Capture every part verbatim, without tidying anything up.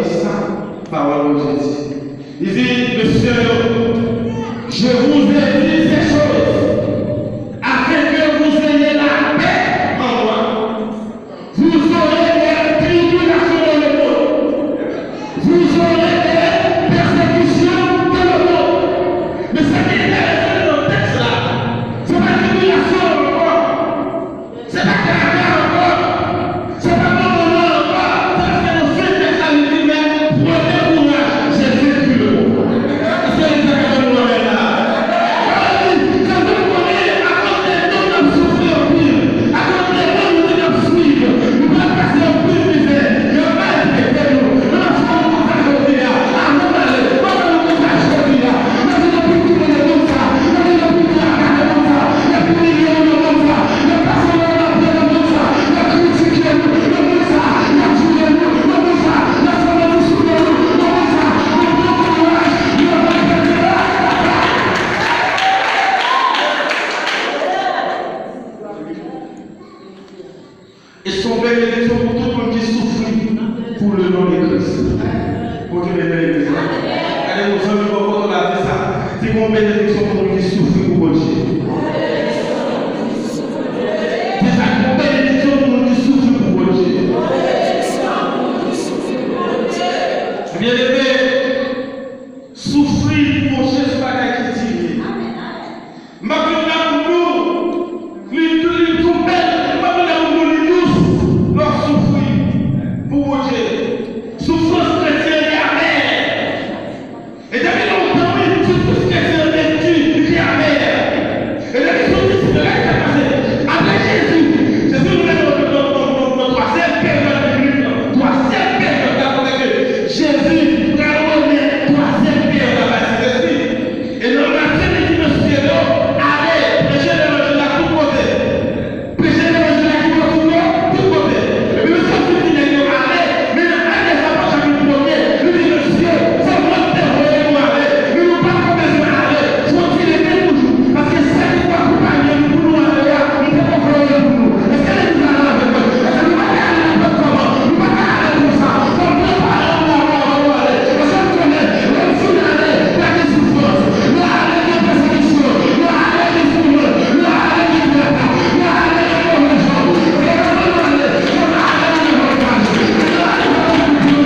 Sa, pawòl Bondye di. Li di, mesye yo, je vous ai dit ces choses afin que vous ayez la paix en moi. Vous aurez des tribulations dans le monde. Vous aurez des persécutions dans le monde. Men sa ki enteresan nan tèks la, se pa tribilasyon ankò. Se pa traka ankò. Se pa mòmon ankò. Se paske nan fen tèks la, li di, men prenez courage, j'ai vaincu le monde. Èske legliz la ka ban nou amèn la? Sa vle di, sa vle konnen, akoz de nou n ap soufri anpil, akoz de nou n ap swiv, nou pral pase anpil mizè, y ap maltrete nou. Men m ap fè yon mesaj jodi a, avan m ale, m ap fè yon mesaj jodi a. Mwen di nou pou tounen nan mond sa, mwen di nou pou traka nan mond sa, y ap imilye nou nan mond sa, y ap pase nou nan pye nan mond sa, y ap kritike nou nan mond sa, y ap joure nou nan mond sa, y ap fè nou disipye nou nan mond sa, men pran kouraj, nou ap pèdi la. E se yon benediksyon pou tout moun ki soufri pou le non de Kris. Bondye beni legliz la. Gade yon zanmi bò kote w la, di sa. Di yon benediksyon pou moun ki soufri pou Bondye. Di sa, yon benediksyon pou moun ki soufri pou Bondye. Byeneme, soufri pou Bondye se bagay ki dire. M ap jwenn ak nou, li, li tou bèl, m ap jwenn ak nou, li dous, lè w soufri pou Bondye. Soufrans kretyen li amè. E depi lontan, wi, soufrans kretyen an te di, li te amè. E depi sou disip yo, gade sa k pase. Apre Jezi, Jezi rive nan, nan, nan, nan, nan twazyèm peryòd biblik lan, twazyèm peryòd la, kote ke Jezi pral remet twazyèm peryòd la bay Sentespri. E nan Matye, li di mesye yo, ale, preche levanjil la tout kote. Preche levanjil la ki kote yo, tout kote. Epi mesye yo fin di nèg yo ale, men nan Efèzyen chapit premye, li di mesye, se mwen ki te voye nou ale, men nou pa t ko bezwen ale. Fò n ti rete toujou, paske sa ki pou akonpaye nou pou nou ale a, li te poko voye l pou nou. Èske legliz la la avèk mwen? Èske nou pa ka ale nenpòt kòman? Nou pa ka ale konsa. Fò n prepare nou avan, avan nou ale. Èske nou konnen, lè n fin ale, pa gen soufrans. Lè ale gen pèsekisyon. Lè ale gen soufrans. Lè ale gen traka. Lè ale gen move jan. Fò n ale, fò n ale nan avantaj. Lè ale fò n ale.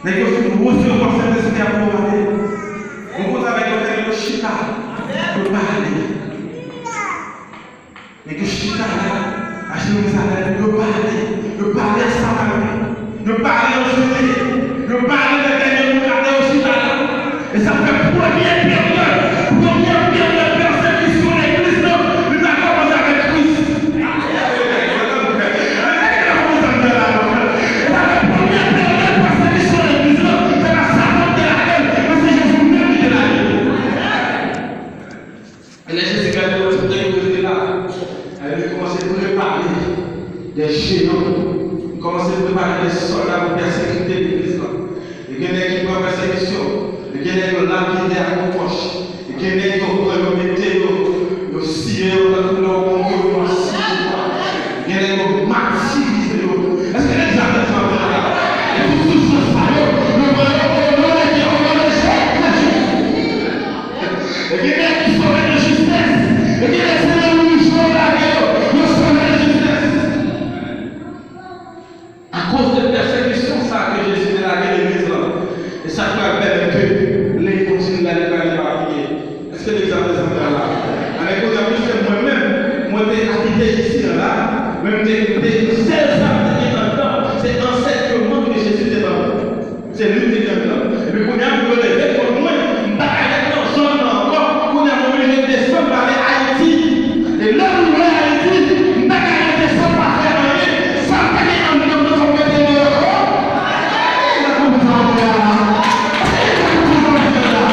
Nèg yo fin resevwa Sentespri a pou yo ale. Yon kote avèk yo, nèg yo chita. Yo pa ale. Nèg yo chita la, a Jerizalèm, yo pa ale, yo pa ale an Samari, yo pa ale an Jide, yo pa ale nan dènye moun atè yo chita la. E sa fè premye peryòd, premye peryòd pèsekisyon legliz lan, li ta kòmanse avèk Kris. E sa fè premye peryòd pèsekisyon legliz lan, se pa Satan ki te lage l, men se Jezi menm ki te lage l. E lè Jezi gade yo, tout nèg yo rete la. Li kòmanse prepare de jeyan. Li kòmanse prepare de sòlda pou pèsekite legliz. Epi kounye a, m leve kont mwen, m pa ka ret nan zòn nan ankò. Kounye a, m oblije desann m ale Ayiti. E lè m rive Ayiti, m pa ka rete san m pa fè anyen. Sa m te gen anndan m nan, fò m mete deyò ankò. Sa konprann sa m fè a la? Sa konprann sa m fè a la?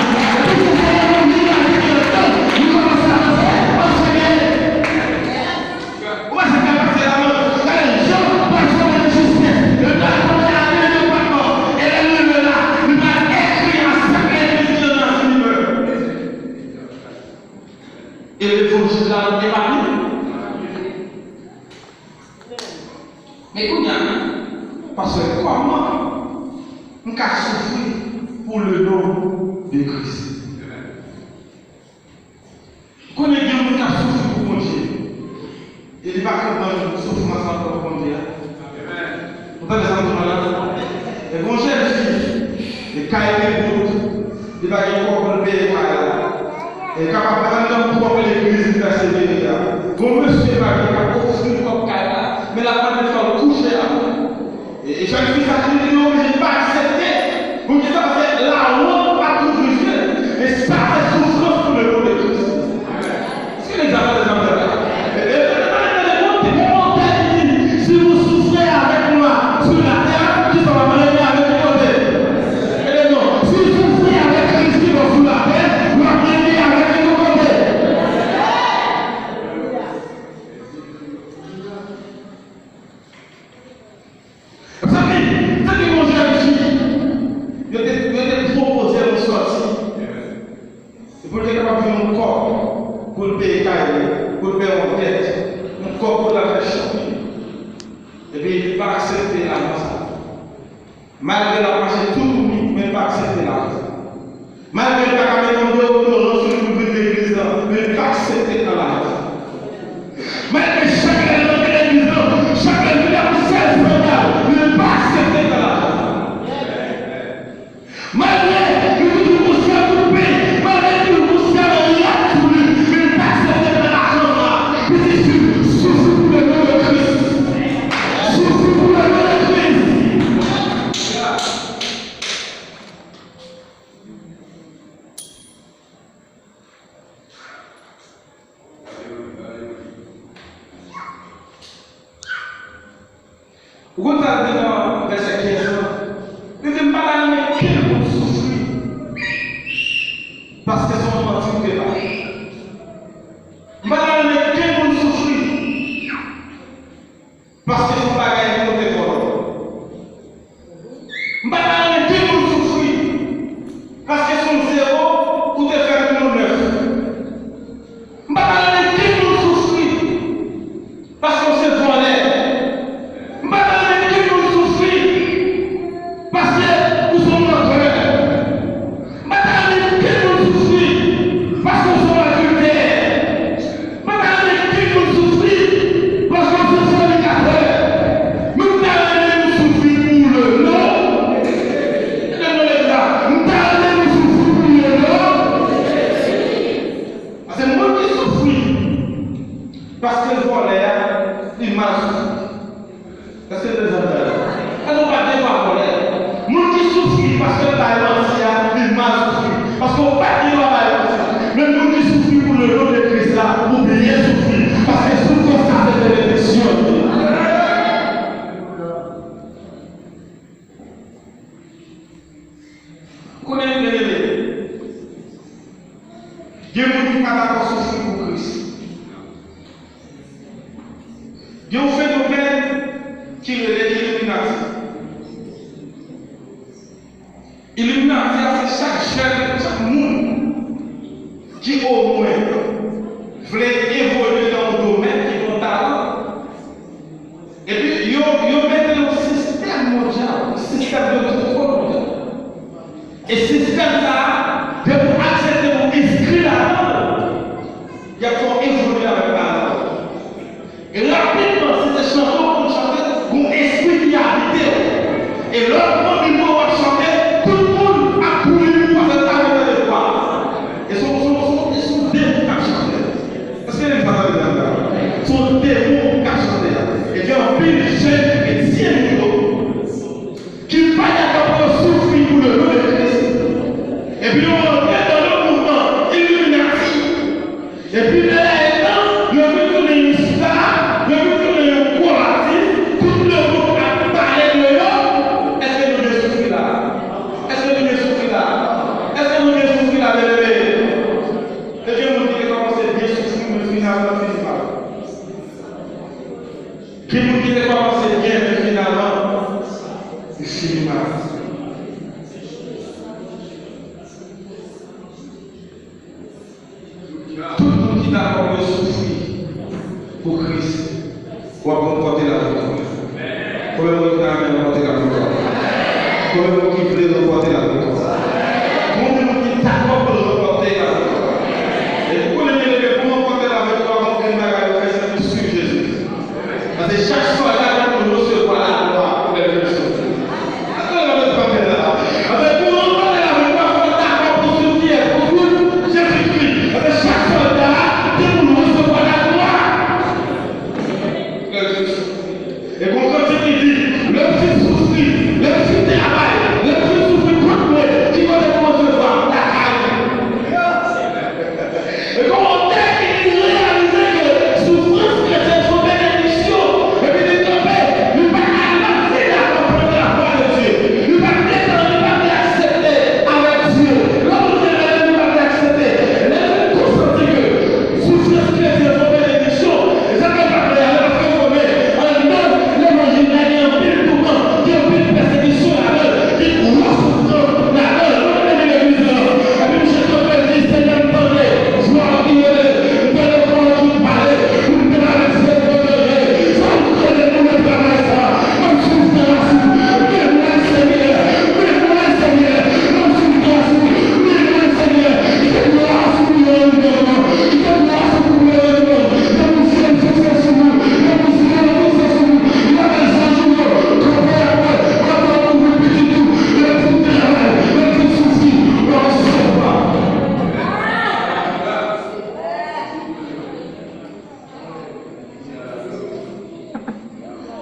Epi se sa yo vin Ayiti anndan, nou kòmanse avanse, paske Ou wè sa k ap pase la menm? Gade, Jan pral fè yon enjistis. Yo pral fè yon depatman. E lè l rive la, li pral ekri a sak legliz ki nan Nazi Libre. E levanjil la, li pa li. Men kounye a, pastè, kòman m ka soufri pour le nom de Christ? Konnen gen moun k ap soufri pou Bondye. E li pa konprann soufrans l ap fè pou Bondye a. Ou tande sa m di w la? E gon jèn fi, e kay li bout, li pa gen kòb pou l peye kay la. E kapab anndan pwòp legliz li pèsevere a. Gon mesye pa gen k ap ofri l kòb kay la, men l ap mande l fè l kouche avè l. E, e jèn fi sa ki li oblije pa aksepte. Poukisa? Paske lawont pa kouvri je l. E sa se soufrans pou le nom de Christ. Èske legliz la tande sa m di la? E, e, e, tande, tande, tande, tande, si vous souffrez avec moi sur la terre, kisa w ap rete avèk li kote? E non, si w soufri avèk Kris ki bò sou latè, w ap rete avèk li kote? Zanmi, te gen yon jèn fi, yo te, yo te pwopoze l yon sòti. E pou l te kapab jwenn yon kòb, pou l peye kay li, pou l peye yon dèt, yon kòb pou l al fè choping. Epi li pa aksepte lajan sa. Malgre l ap mache tou touni, men li pa aksepte lajan sa. Malgre l pa ka mete yon deodoran sou li pou l vin legliz la, men li pa aksepte pran lajan sa. Malgre chak lè l rantre legliz la, chak lè l vin ak yon sèl sandal, men li pa aksepte pran lajan sa. Malgre li toujou konsyan koupe, malgre li toujou konsyan rad sou li, men li pa aksepte pran lajan sa. Pitit, soufri pou le nom de Christ. Soufri pou le nom de Christ. Ou konn sa l di nan vèsè kenz lan? Li di, "M pa ta renmen kenn moun soufri, paske se yon manti ou te bay. M pa ta renmen kenn moun soufri, paske se yon bagay ki pote vòlò." M pa ta renmen kenn moun soufri, paske se yon zewo ou te fè pou yon nèf. M pa ta renmen kenn moun soufri, paske w se vòlè. M pa ta renmen kenn moun soufri, paske ou se yon mantè. M pa ta renmen kenn moun soufri, paske w se yon adiltè. M pa ta renmen kenn moun soufri, paske w se yon fònikatè. Men m ta renmen nou soufri pou le non. Gade non legliz la. M ta renmen nou soufri pou le non. Paske moun ki soufri, paske l vòlè a, li mal soufri. Èske nou tande sa m di la? Èske w pa gen dwa vòlè? Moun ki soufri paske l bay manti a, li mal soufri. Paske w pa t gen dwa bay manti. Men moun ki soufri pou le non de Kris la, ou byen soufri. Paske soufrans sa se benediksyon li ye. Ou konnen, byeneme, gen moun ki pa dakò soufri pou Kris. Gen yon fenomèn ki rele Illuminati. Illuminati a se chak jèn, chak moun ki omwen vle evolye nan yon domèn, ki gen yon talan. Epi yo, yo mete yon sistèm mondyal, yon sistèm de kontwòl mondyal. E sistèm sa a, depi w aksepte pou w enskri ladan l, y ap fè w evolye avèk talan w. E rapidman, si se chante w konn chante, gon espri ki abite w. E lè w pran mikwo w ap chante, tout moun ap kouri pou w paske l ta vin tande vwa. E se yon, se yon, se yon, se yon demon k ap chante. Èske legliz la tande sa m di la? Se yon demon k ap chante a. E gen anpil jèn kretyen nou yo ki pa dakò pou yo soufri Pou Kris, w ap ranpòte laviktwa. Konbyen moun ki ta renmen ranpòte laviktwa? Konbyen moun ki vle ranpòte laviktwa? Konbyen moun ki dakò pou l ranpòte laviktwa? E pou konnen byen ke pou ranpòte laviktwa, gon grenn bagay ou fè, se pou swiv Jezi. Paske chak sòlda gen pou l resevwa laglwa lè l vin sou tè. Paske pou ranpòte laviktwa, fò w dakò pou swiv kiyès? Pou swiv Jezikri. Paske chak sòlda gen pou l resevwa laglwa. Frè Jezi. E gon kantè ki di, lè w fin soufri, lè w fin travay, lè w fin soufri kont mwen, ki kote pou w resevwa? Lakay ou. E gon otè ki di, li reyalize ke soufrans kretyen se yon benediksyon, epi li kanpe, li pa ka leve la pou pran lavwa de Dye. Li pa vle pran, li pa vle aksepte avèk Dye. Lè w vle rele, li pa vle aksepte. Lè l fin konsanti ke soufrans kretyen se yon benediksyon, e sa k ap pale a la, paske w konnen, anndan levanjil la, gen anpil toumant, gen anpil pèsekisyon ladan l, gen gwo soufrans ladan l. Mwen, mwen, legliz la, epi m chante, mwen di, Senyè, m tande vwa ki rele, m tande vwa ki pale, pou m travèse gwo danje. Sa w tande pou nan travay sa? M ap soufri la sou, men mwen, Senyè, men mwen, Senyè, m ap soufri la sou, men mwen, Senyè, kite vwa sou pou yo,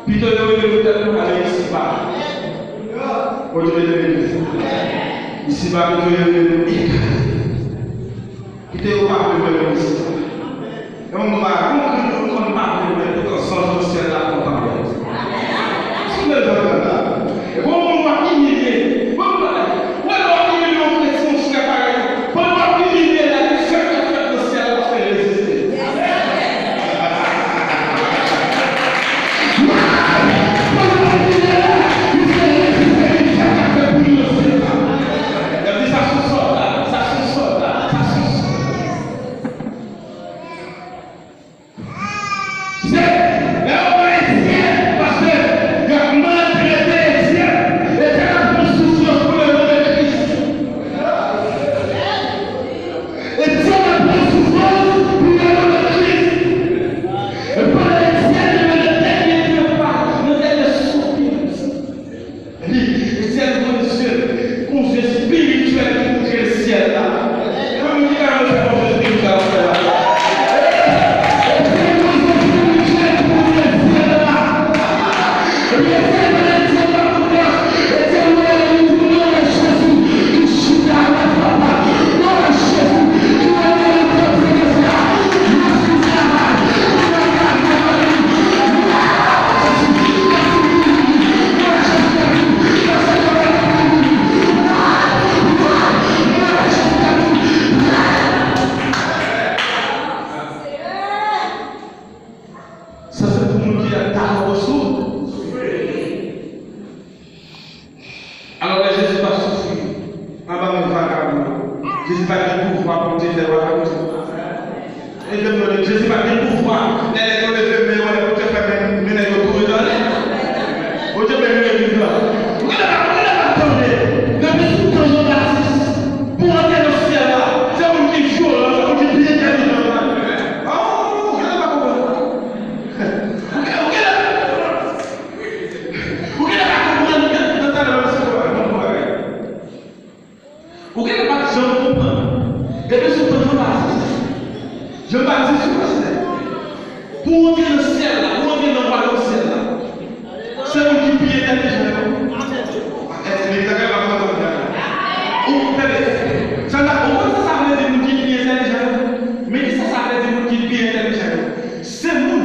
Pito yo rele nou tèt nou ale isiba. Bondye beni legliz. Isiba, pito yo rele nou ekate. Kite yo pa vle wè nou isi. E yon bagay, yon grenn moun konn pa vle wè, poutan zanj nan syèl la kontan wè. Sonde jan bagay la. E bon, moun w ap imilye. Bon, bagay. Wè lè w ap imilye yon kretyen, yon frè parèy ou. Pandan w ap imilye la, gen fèt k ap fèt nan syèl la, paske l reziste. Pandan w ap imilye la, misye reziste, gen fèt k ap fèt pou li nan syèl la. Y ap di, sa se yon sòlda, sa se yon sòlda, sa se yon sòlda. Se lè yo pran Etyèn, pastè, y ap maltrete Etyèn. Etyèn ap pran soufrans pou le non de Kris. Etyèn ap pran soufrans pou le non de Kris. E pandan Etyèn te nan dènye trepa, nan dènye soupir. Li, Etyèn voye zye, gon zye espirityèl ki moutre l syèl la. Konbyen moun ki ta renmen fè gon zye espirityèl nan syèl la? Etyèn gon zye espirityèl ki moutre l syèl la. Epi Etyèn, pandan Etyèn ap moute a, Etyèn wè li tounen wè Jezi ki chita avèk Papa. Wè Jezi ki wè li nan konferans la. Jezi travay. Sa se pou moun ki dakò pou soufri. Alò, lè Jezi t ap soufri anba men vagabon yo, Jezi pa t gen pouvwa pou l te fè vagabon sa? Jezi pa t gen pouvwa lè nèg yo leve men yo, lè pou te fè men, men nèg yo toule nan lè. Bondye beni legliz la. Ou genlè pa, ou genlè pa tande. Depi sou tan Jan Batis, pou antre nan syèl la, se moun ki vyolan, se moun ki pi entèlijan yo pa. Oh, ou genlè pa konprann. Ou genlè, ou genlè, ou genlè pa konprann, nan talè nan se yon bagay. Ou genlè pa t janm konprann. Depi sou tan Jan Batis. Jan Batis, wi, pastè. Pou w antre nan syèl la, pou w antre nan wayòm syèl la, se moun ki pi entèlijan yo. Èske legliz la pa konprann sa m di a? Ou tande? Sa la, ou konn sa sa vle di moun ki pi entèlijan yo? Men kisa sa vle di moun ki pi entèlijan yo? Se moun,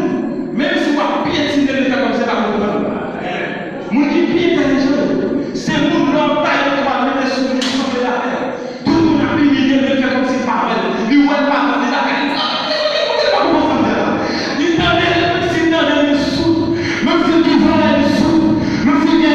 menm si w ap pyetine l, li fè kòmsi l pa konprann. Moun ki pi entèlijan yo, se moun lè w taye twa mete sou li, li sanble atè. Tout moun ap imilye l, men l fè kòmsi l pa wè l. Li wè l pa tande l, li pa konprann sa m di a la. Li tande l, menm si l tande l, li soud. Menm si l gen zòrèy, li soud. Menm si l gen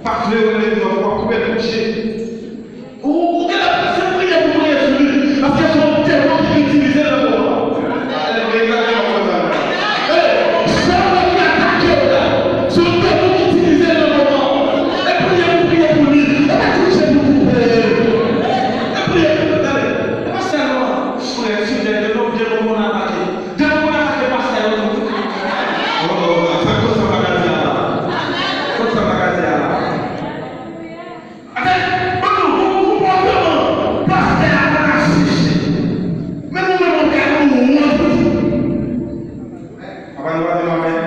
pa vle wè legliz, w ap koupe l bouche. Ou, ou genlè se priyè pou priye sou li, paske se yon demon ki itilize l nan moman an. Egzakteman konsa. E, sa w wè ki atake w la, se yon demon ki itilize l nan moman an. E priye pou priye pou li. E pa kouche pou koupe. E priye pou, tande. E pa sèlman frè, sè, de nou, de nou moun atake. Demon atake pastè yo tou. Oh, sa, kot sa m pa ka di a la? Kot sa m pa ka di a la? Atè, ban nou, pou, pou, pou konprann pastè a pa ka chèche. Men nou menm, nou ka nou wont. Papa, nou pa di amèn.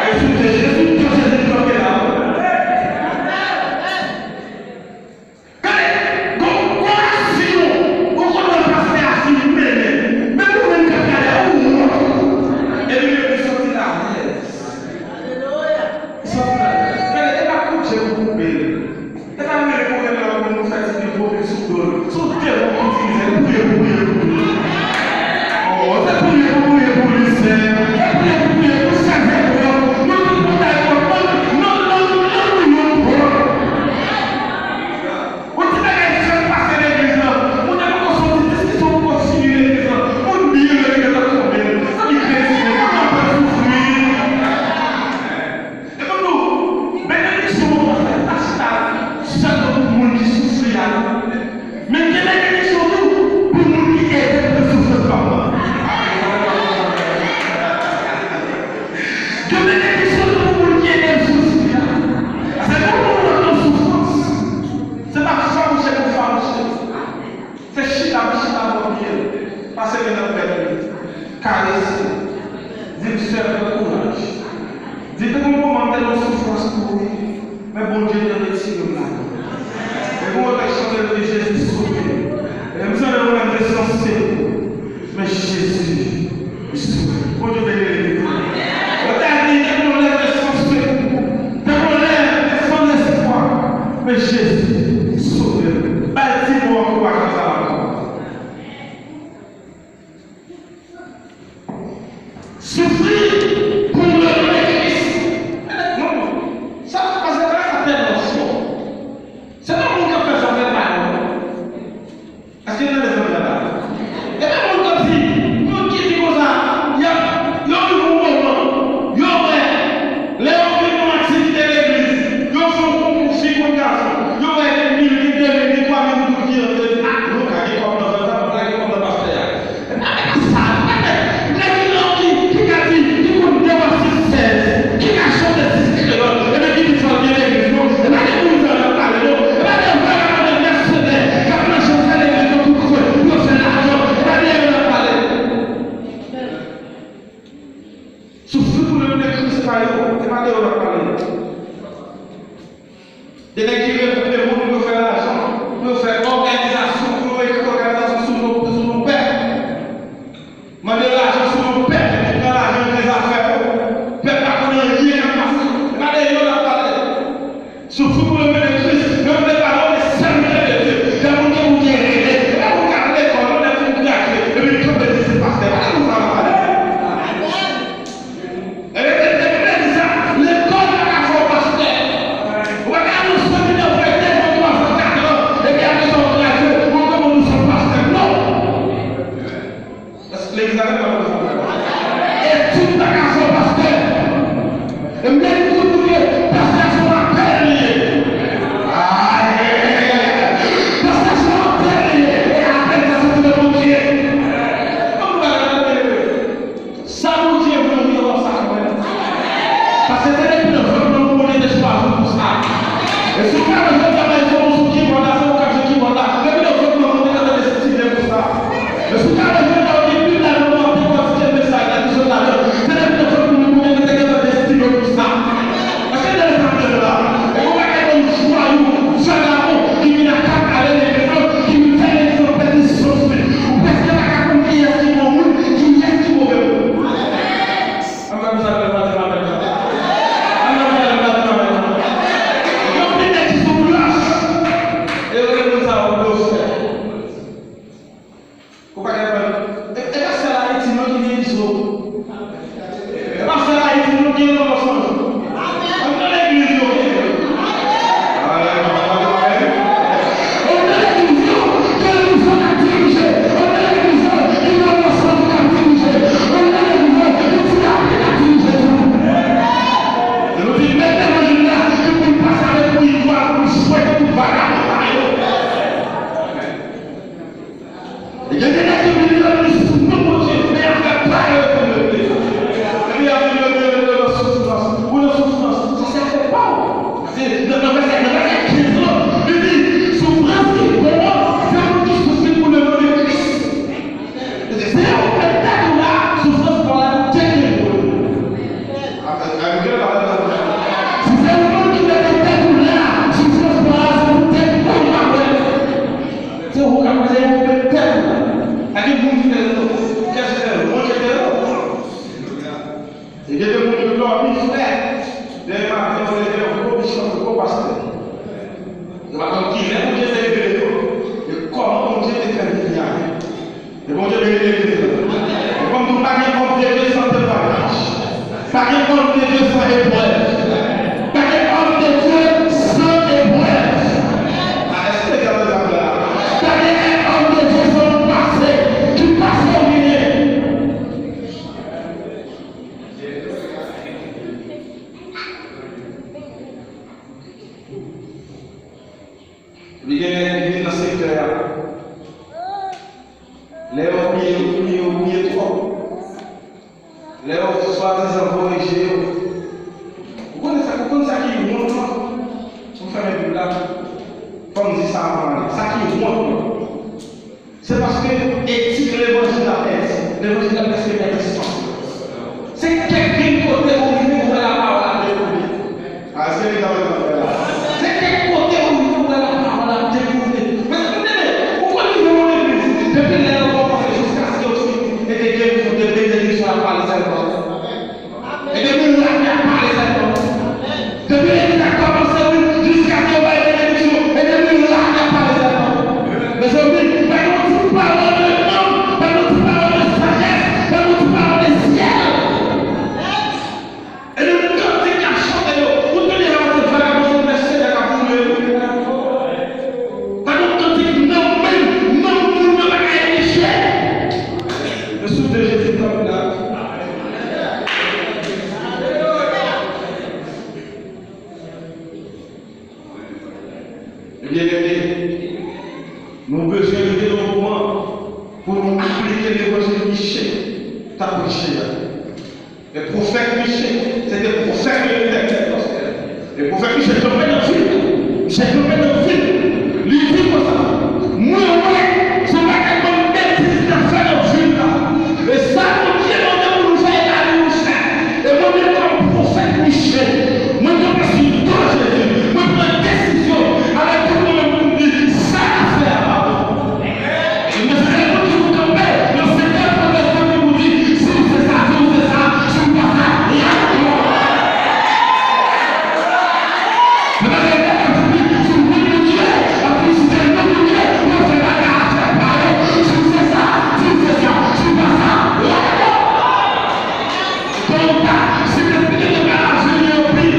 E sou Jezi, sou Jezi, nou kanpe la. Gade, gon, gon aksyon, ou konn wè pastè a fin mennen. Men ou menm k ap gade a, ou wont. Epi li soti la. Alelouya. Li soti la. Gade, e pa kout je pou koupe l. E pa rele pou rele lòt moun pou fè ti pil pwofil sou do l. Se yon demon ki itilize l. Priye pou, priye pou li. Oh, se priye pou, priye pou li, sè. E priye pou, priye pou, sè, sè, non, non, non, non, non, non, non, non, non. Yon ti bagay sèl pase legliz lan. Moun nan poko soti, diskisyon poko fini legliz lan. Moun byen legliz lan tonbe. Zanmi kretyen, moun nan pral soufri. E ban nou, benediksyon an pa fèt pa chita sèlman pou moun ki soufri a, non. Men gen benediksyon tou pou moun ki ede nan soufrans pa w lan. Gen benediksyon tou pou moun ki ede nan soufri a. Paske lè moun nan soufrans, se pa fawouche pou fawouche. Se chita pou chita bò pye l. Pase men nan pèp li. Karese l. Di l, sè, pran kouraj. Di l, te gon moman m te nan soufrans tou wi. Men Bondye te retire m ladan l. Epi w wè chante l di, Jezi sove m. E m tande yon moun ap di, san sekou. Men Jezi sove m. Bondye beni legliz. Ou ta di, te gon lè m te san sekou. Te gon lè m te san lespwa. Men Jezi sove m. Bay ti mo ankourajan sa la ankò. Soufri pou renmen Kris. Non, sa, paske bagay sa tèlman fò. Se pa moun k ap fè zafè pa yo, non. Èske n tande sa m di la? E pa moun k ap di, moun ki di konsa, y ap, yo rive yon moman, yo wè, lè yo vin nan aktivite legliz, yo fè yon konkou fi kont gason, yo wè gen mil, gen de mil, gen twa mil moun ki rantre, ah, nou ka gen kòb nan zòt la, nou ka gen kòb nan pastè a. Nèg ki, ki ka di, ki konn de pa sis sèz, ki ka chante sis kreyòl, ebyen ki di fò l gen legliz, non. E pa de moun sa yo n ap pale, non. E pa de vagabon de mèsenè k ap manje fè legliz nan tout kwen pou yo fè lajan. E pa de yo n ap pale. Soufri pou le non de Kris pa yo, e pa de yo n ap pale. De nèg ki regwoupe moun pou yo fè lajan, pou yo fè òganizasyon, pou yo ekri òganizasyon sou non, sou non pèp. Mande lajan sou non pèp, epi pran lajan nan zafè yo. Pèp pa konn anyen k ap pase. E pa de yo n ap pale. Soufri pou le non de Kris, men w te pale w te sèvitè de Dye. Lè moun gen pou gen rele, e pa pou gade lekòl, non, lè moun gradye, epi l kanpe di se pastè. Pa de moun sa n ap pale. Ebyen, Bib la di sa, lekòl pa ka fè w pastè. Ou pa ka al nan seminè, ou fè de zan, twa zan, kat zan, epi apre sa, w Nou pa konn kilè Bondye te revele nou, e kòman Bondye te fè vini avè nou. E Bondye beni legliz la. E kòm nou pa gen òm de Dye san temwayaj. Pa gen òm de Dye san eprèv. Pa gen òm de Dye san eprèv. A, èske legliz la klè la? Pa gen òm de Dye san yon pase, ki pase ou genyen. Epi gen nèg ki vin nan sektè a. Lè yo priye, yo priye, yo priye twòp. Lè yo swadizan korije yo. Ou konnen sa, ou konn sa ki wont lan? Pou m fèmen Bib la, fò m di sa avan m ale. Sa ki wont lan, se paske etik levanjil la pèdi. Levanjil la prèske pèdi sans. Se kèk grenn kote ou rive, ou wè lapawòl ap dekoule. A, se li k ap antre la. Se kèk kote ou rive, ou wè lapawòl ap dekoule. Mezanmi, tande, ou konn rive nan legliz, depi lè yo kòmanse jiskaske yo fini, e de gerizon, de benediksyon ap pale sèlman. E de mirak ap pale sèlman. Depi legliz la kòmanse, wi, jiskaske yo bay benediksyon, e de mirak ap pale sèlman. Mezanmi, pa gen yon ti pawòl de nanm, pa gen yon ti pawòl de sajès, pa gen yon ti pawòl de syèl. E nan kantik y ap chante yo, ou tande yo ap di vagabon se mèsenè k ap boule yo. Pa gen kantik nan menm, nan moun yo pa ka eliche. Men sou de Jezi tanp la. Ebyen, ebyen, nou bezwen rive nan yon moman pou nou aplike levanjil Miche t ap preche a. Men pwofèt Miche, se te pwofèt de Letènèl. Men pwofèt Miche kanpe nan vil la. Miche kanpe nan vil la. Li di konsa, mwen wè se yon bagay bann betiz k ap fè nan vil la. E sa Bondye mande pou nou fè, e pa li nou fè. E mwen menm kòm pwofèt Miche, mwen kanpe sou do Jezi. Mwen pran desizyon avèk tout mwen menm pou m di sa n ap fè a pa bon. Mwen se pou di nou kanpe nan sektè pwofèt la pou di, si w se sa, si w se sa, si w pa sa, lage kò. Se pa gen lè k ap di, si w vin Bondye, ap di, si se non Bondye, w ap fè bagay a fè pa yo, si w se sa, si w se sa, si w pa sa, lage kò. Tò ou ta, si te pite te pa lave li anpil,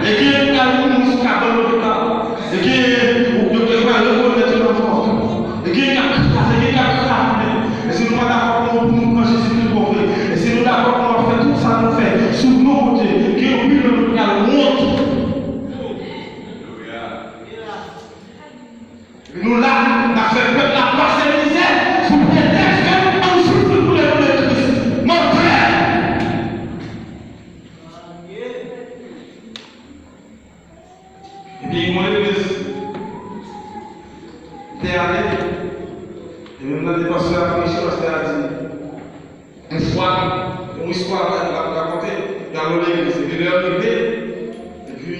e gen yon kay moun sou kabann lopital. E gen, ou, yo, yo pral rekonèt yo nan fòto. E gen k ap kraze, gen k ap kraze. E si nou pa dakò pou nou, pou nou pran Jezi tout bon vre. E si nou dakò pou nou ap fè tout sa nou fè sou non Bondye, gen anpil nan nou k ap wont. Epi nou la, n ap fè pèp la pase mizè sou pretèks ke ann soufri pou levanjil Kris. Mantè! Epi yon legliz te ale, epi m tande pastè a preche, pastè a di, yon fwa, yon istwa l ap rakonte, y al nan legliz, epi lè yo rive, epi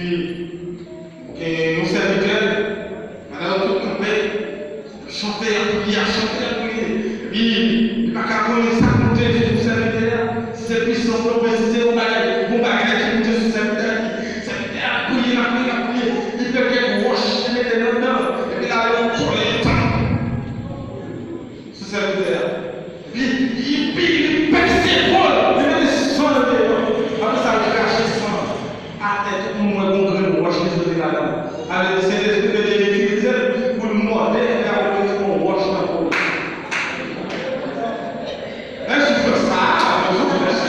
gen yon sèvitè, pandan yo tout kanpe, chante, y ap priye, y ap chante, y ap priye. Epi, li pa ka konnen sa k monte sou sèvitè a. Si se pisans, non, men si se yon bagay, yon bagay ki monte sou sèvitè a, epi sèvitè a ap priye, l ap priye, l ap priye. Li pran kèk wòch, li mete ladan, epi l ale kole yon tank sou sèvitè a. Epi, li, li, li pèse po l, li mete san nan pye l. Apre sa, li krache san. Atè, tout moun wè gon grenn wòch ki soti ladan. Sa vle di Sentespri Bondye itilize l pou l mòde, epi apre l retire yon wòch nan po l. Men soufrans sa a, men soufrans.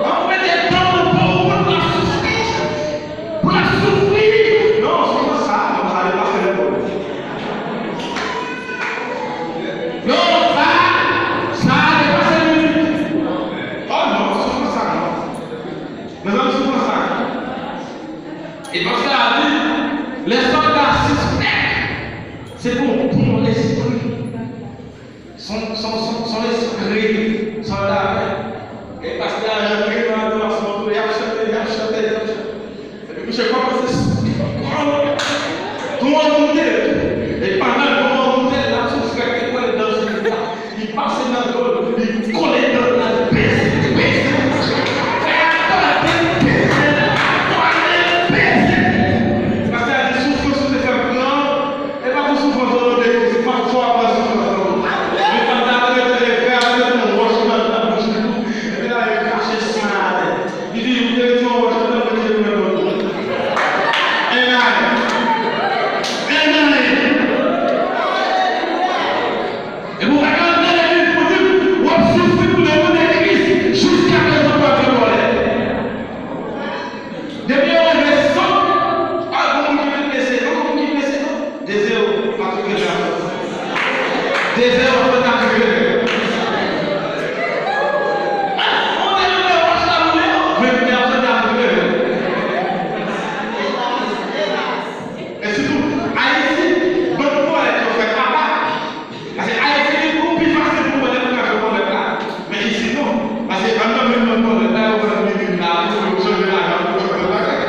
An mete dan nan po w pou l ap soufri. Pou l ap soufri. Non, soufrans sa a, non, sa depase nenpòt. Non, sa, sa depase limit. Oh non, soufrans sa non. Mezanmi, soufrans sa. E pastè a di, lè sòlda sispèk, se pou yon bon lespri. Son, son, son, son lespri sòlda fè. E pastè a rantre nan adorasyon tou, y ap chante, y ap chante, y ap chante. Epi misye kòmanse sou kò l. Gwo moute. E pandan gwo moute, l ap sou frèt li kwè l dan sou li la. Li pase nan do l, li kole dan l la, li peze, li peze. Fè a tande, li peze, li peze. Pastè a di, soufrans ou te fè m pran, Amen. Amen. Epi w pa ka antre legliz pou di w ap soufri pou le nom de Christ jiskaprezan w pa vin vòlè. Depi yo rive san, a, gon moun ki vin blese, gon moun ki blese, non. De zewo, pa tou vle la. De zewo, pa tou vle. A, on te vle wach la, moun yo, men, men, on te vle. E sitou, Ayiti, bann ponyèt yo fè papa. Paske Ayiti li pou pi fasil pou ponyèt pou ka jwe ponyèt la. Men isi non. Paske anndan menm nan ponyèt la, yo pran minit la, pou yo chanje lajan, pou yo chanje bagay.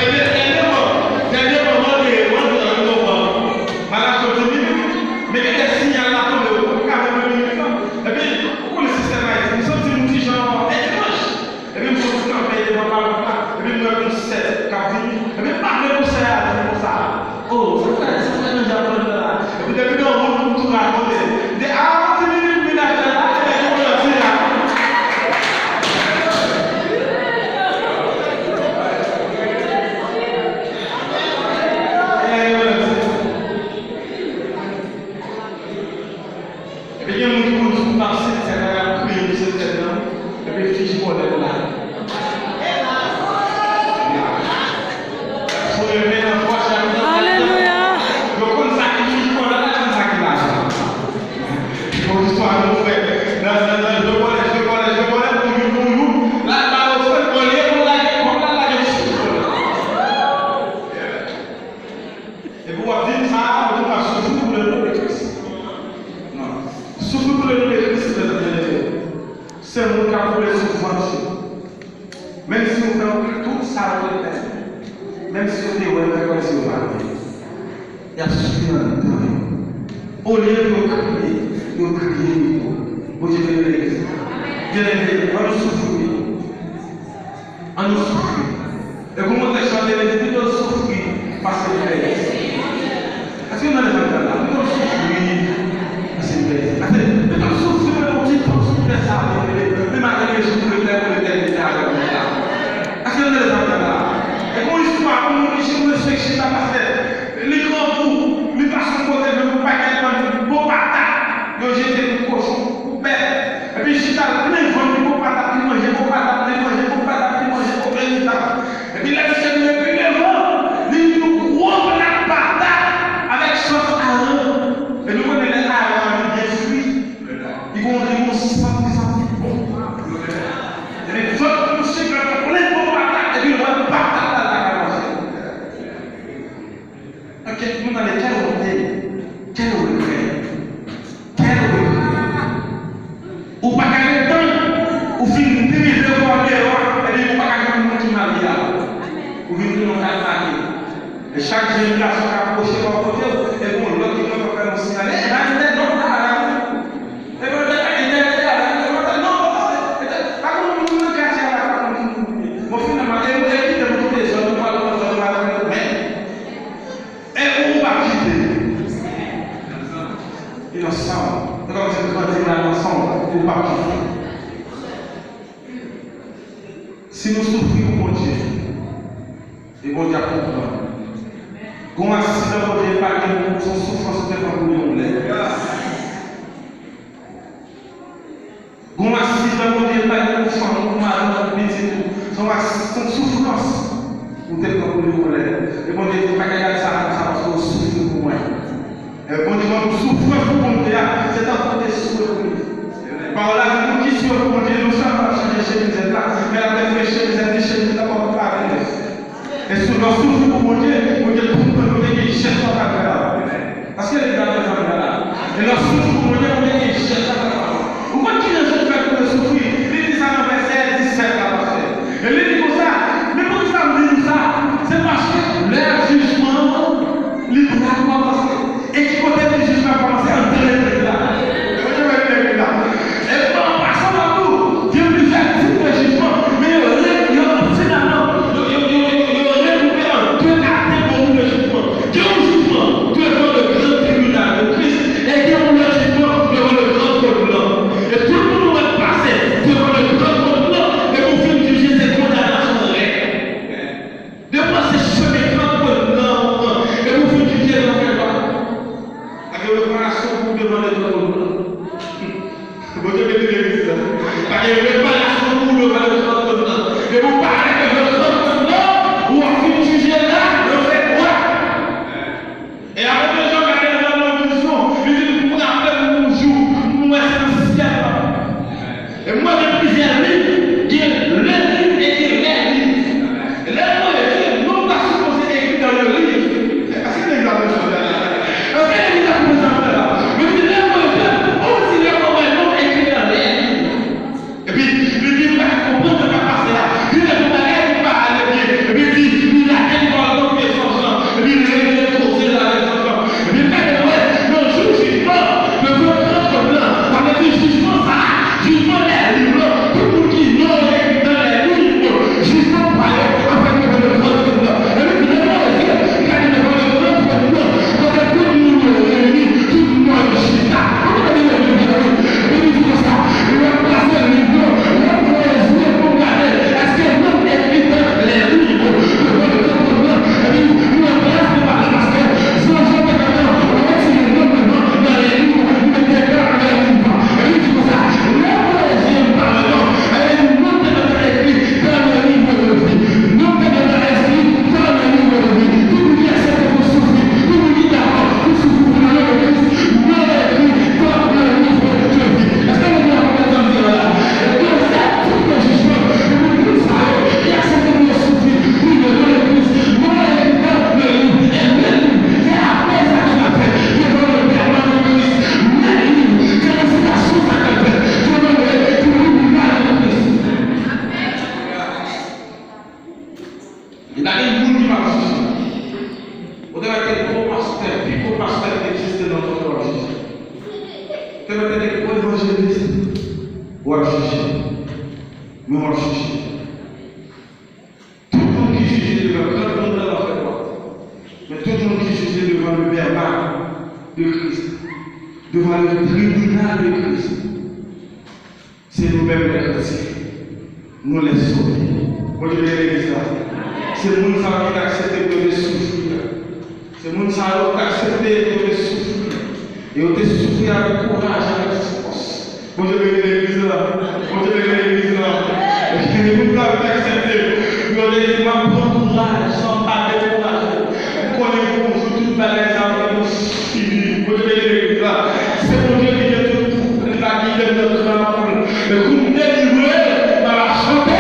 Ebyen, dènyèman, dènyèman, mwen te, mwen te nan yon moman, m al achte yon ti minit, men gen de siyal la tonbe, ou pa ka jwenn minit lan. Epi, ou konnen sistèm Ayiti, m santi m ti jan etranj. Epi m sot kanpe devan palòt la, epi m wè konsè k ap vini. Epi m pa vle konsè a vini konsa. O, sa fè, sa fè nèg ap pran nan la. Epi depi nan wout, m tou rakonte. M di, a, yon ti minit, m vin achte la, e nèg yo rantre la. E nèg yo rantre. Epi gen moun ki konn sou tap sèt sèt la, y ap kriye pou sèt sèt lan, epi fich bòlèt la. Foure men nan pòch la, alelouya. Yo konn sa ki fich bòlèt la, yo konn sa ki lajan. Bon, istwa nou fè. Nan, nan, nan, jwe bòlèt, jwe bòlèt, jwe bòlèt, pou youn, pou youn. La, ba yo fè, olye pou lage kòb la, lage fich bòlèt. Epi w ap di m sa, ou di m w ap soufri pou le nom de Christ. Non. Soufri pou le nom de Christ, mezanmi, se moun k ap woule sou vant yo. Menm si w fè tout sa w te fè, menm si w te wè l fè kòmsi w pa wè, y ap soufri anndan yo. Olye pou yo kriye, yo kriye pito. Bondye beni legliz la. Byeneme, ann nou soufri. Ann nou soufri. E kou mwen te chante, li di, pito soufri pase pèdi. Èske nou tande sa m di la? Pito soufri pase pèdi. Pase, pito soufri pou yon ti tan sou tè sa a, men malgre jou pou etè-, pou letènite avèk nou la. Èske nou tande sa m di la? E gon istwa pou moun ki chita, mesye chita, pastè, li grangou, li pase yon kote, men yon pakèt bann bon patat, yo jete pou kochon, pou bèf. Epi chita l plen vant li, bon patat li manje, bon patat li manje, bon patat li manje, bon patat. Epi lè misye rive pi devan, li jwenn yon gwo pla patat avèk sòs aran. Epi w konnen lè aran an li gen fri, li gon, li gon sant ki santi bon. Epi vant misye plen bon patat, epi l wè patat la lakay manje. Ok, nou tande, quelle honte, quel regret, quel regret. Ou pa ka ret tann, ou fin rive bò deyò a, epi ou pa ka jwenn moun ki marye a. Ou vin tounen yon kalfake. E chak jenn gason k ap pwoche bò kote w, epi yon lòt ki pran fè yon siyale, e la, e la, non, la, la. E pa, e pa, e pa, e pa, non, e pa, pa gon moun nan katye a la, pa gon moun. Bon, finalman, e, e kite m kite zòn, nou pral pran zòn, nou pral pran men. E ou, ou p ap kite. Inosan. Se kòmsi nou grandi mal ansanm, ou p ap kite. Si nou soufri pou Bondye, e Bondye ap konprann. Gon aksidan Bondye epanye pou ou, se yon soufrans ou te pran pou li yon lè. Gon aksidan Bondye epanye pou fanmi w, pou madanm ou, pou pitit ou. Se yon ak-, se yon soufrans ou te pran pou li yon lè. E Bondye di, pa ka gade sa konsa paske w soufri pou mwen. E Bondye mande w soufrans pou Bondye a, se tankou w te swe pou li. Pawòl la di, moun ki swe pou Bondye, non sèlman l ap chanje chemizèt la, men l ap refrechi chemizèt li, chemizèt la pral pare nèf. E sou lè w soufri pou Bondye, Bondye konprann, Bondye gen jès w ap fè la. Paske li pa bezwen la. E lè w soufri pou Bondye, Bondye gen jès w ap fè la. Ou konn ki rezon k fè pou yo soufri? Li di sa nan vèsè disèt la, pastè. E li di konsa, men poukisa m di nou sa? Se paske lè jijman an, li pral kòmanse. E ki kote ke jijman kòmanse? Anndan legliz la. Kote w wè legliz la? E an pasan m ap di w, gen plizyè tip de jijman, men yo re-, yo, finalman, yo, yo, yo, yo, yo regwoupe an de kategori de Gade moun ki p ap jije. Ou te mèt te gwo pastè, pi gwo pastè ki egziste nan mond lan w ap jije. Ou te mèt te gwo evanjelis, w ap jije. Men w ap jije. Tout moun ki jije devan gran tribinal an fè dwat. Men tout moun ki jije devan le verbal de Christ, devan le tribinal de Christ, se nou menm lè kretyen, nou lè sove. Bondye beni legliz la. Se moun sa yo ki t aksepte pou yo te soufri. Se moun sa yo ki t aksepte pou yo te soufri. E yo te soufri avèk kouraj, avèk fòs. Bondye beni legliz la. Bondye beni legliz la. E moun sa yo ki t aksepte pou yo te di, "M ap pran kouraj, san pa dekouraje. M konnen gon jou tout bagay sa yo te gon fini." Bondye beni legliz la. Se Bondye ki gen tout pouvwa, li pa kite m nan tran. E kou m delivre, m ap chante.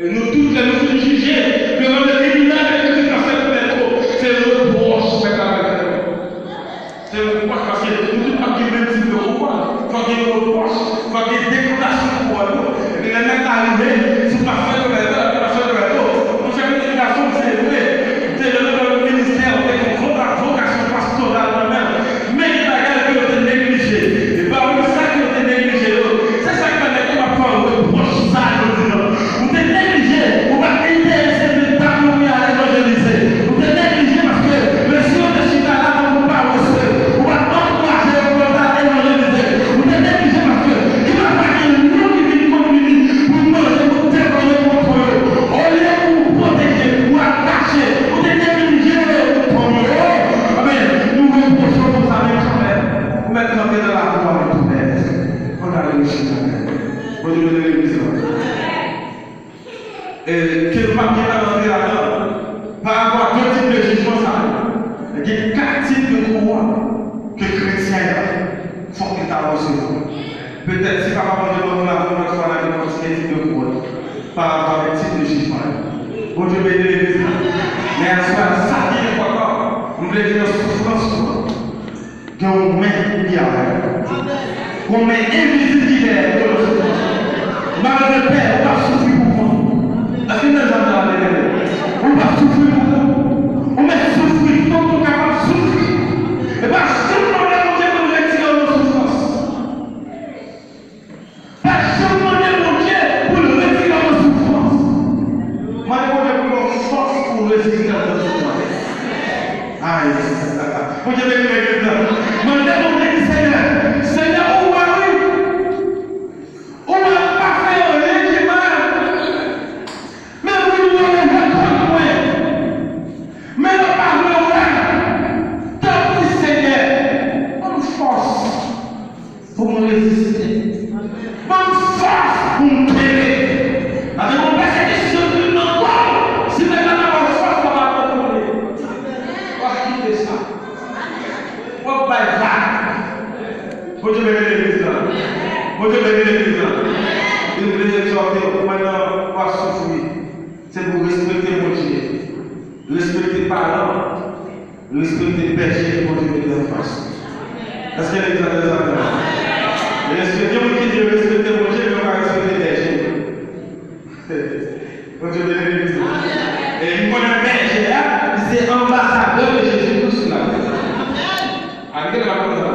E nou tout, lè nou fin jije, devan le tribinal de Christ nan Sent Petro, se repwòch pèp la pral fè nou. Se repwòch, paske nou tout p ap gen menm tip de kouwòn. Fòk gen repwòch, fòk gen deklanasyon kouwòn yo. Epi lè nèg la rive, si w pa fè travay la, w pa fè travay la, monchè, pitit gason m, se vre. Se lè nou nan yon ministè, ou te gen yon voka-, vokasyon pastoral nan men w. Men gen bagay ke yo te neglije. E pami sa ke yo te neglije yo, se sa k fè nèg yo ap fè w repwòch sa jodi a. Ou te neglije, ou pa t enterese de dam yo ki al evanjelize. Ou te neglije paske mesye yo te chita la tankou parese. Ou pa t ankouraje yo pou yo ta evanjelize. Ou te neglije paske li pa t gen yon ki vin konn vini pou manje, pou defann yo kont yo. Olye pou w pwoteje, ou al kache, ou te neglije yo, ou tonbe. Amèn. Nou repwoche w konsa, men kanmenm, ou mèt rantre nan lakou a, ou tou mèt. Ann ale, mesye, kanmenm. Bondye beni legliz la. E, ke nou p ap gentan rantre ladan, parapò a de tip de jijman sa yo, gen kat tip de kouwòn ke kretyen an fòk li ta resevwa. Petèt, si Papa Bondye ban nou lavi yon lòt fwa, n a gen yon kontinye tip de kouwòn parapò avèk tip de jijman yo. Bondye beni legliz la. Men aswè a, sa ki enpòtan, m vle di nan soufrans ou an, gen yon men ki avè w. Yon men envizib ki dèyè w nan soufrans ou an. Malgré pè, ou p ap soufri pou kont ou. Èske n nan jan sa, byeneme? Ou p ap soufri pou kont ou. Ou mèt soufri, tank ou kapab soufri. E pa janm mande Bondye pou l retire w nan soufrans. Pa janm mande Bondye pou l retire w nan soufrans. Mande Bondye pou l ba w fòs pou w reziste nan soufrans. Ay, Bondye beni legliz la. Mande Bondye, di, Senyè, Senyè, ou wè, wi. Ou wè, m pa fè anyen ki mal. Men moun yo leve kont mwen. Men yo pa vle wè. Tanpri, Senyè, ban m fòs pou m reziste. Ban m fòs pou m kenbe. Paske gon pèsekisyon ki vin nan kò w, si nèg la pa ba w fòs, w ap abandone. W ap kite sa. W ap bay vag. Bondye beni legliz la. Bondye beni legliz la. Li vle egzòte w pandan w ap soufri. Se pou w respekte Bondye. Respekte paran w. Respekte bèje ke Bondye mete anfas ou. Èske legliz la trè atann? Èske gen moun ki di yo respekte Bondye, men yo pa respekte bèje? Bondye beni legliz la. E m konnen bèje a, li se anbasadè de Jezi Kris sou latè. Ann gade la konsa.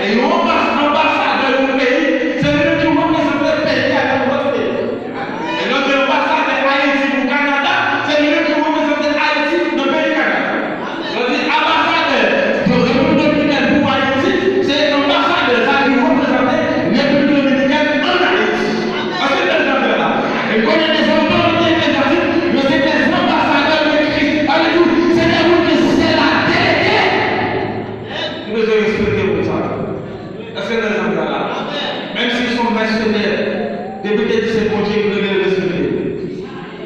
E yon anbas-, anbasadè yon peyi, se li menm ki reprezante peyi a nan lòt peyi. E lè w di anbasadè Ayiti pou Kanada, se li menm ki reprezante Ayiti nan peyi Kanada. Lè w di anbasadè de Repiblik Dominikèn pou Ayiti, se anbasadè sa ki reprezante Repiblik Dominikèn ann Ayiti. Èske n nan jan sa? E konnen dè otorite eklezyastik, yo se dè anbasadè de Kris. Sa vle di, se dè moun ke syèl la delege. Nou bezwen respekte moun sa yo. Èske n nan jan sa la? Menm si se yon mèsenè, depi te di se Bondye ki rele l, respekte l.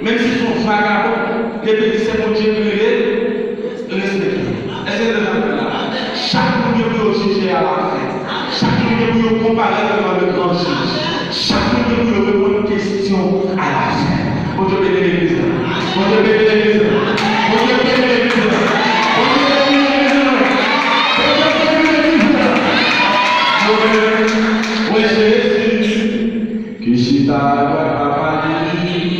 Menm si se yon vagabon, depi di se Bondye ki rele l, respekte l. Èske n nan jan sa la? Chak moun gen pou yo jije alafen. Chak moun gen pou yo konparèt devan le gran jij. Chak moun gen pou yo reponn kesyon alafen. Bondye beni legliz la. Bondye beni legliz la. Bondye beni legliz la. Bondye beni legliz la. Bondye beni legliz la. Mwen, mwen, Jezi ki chita adwat Papa li.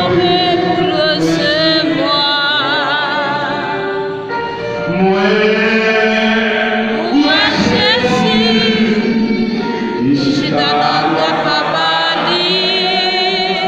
Kanpe pou lwe Senyè.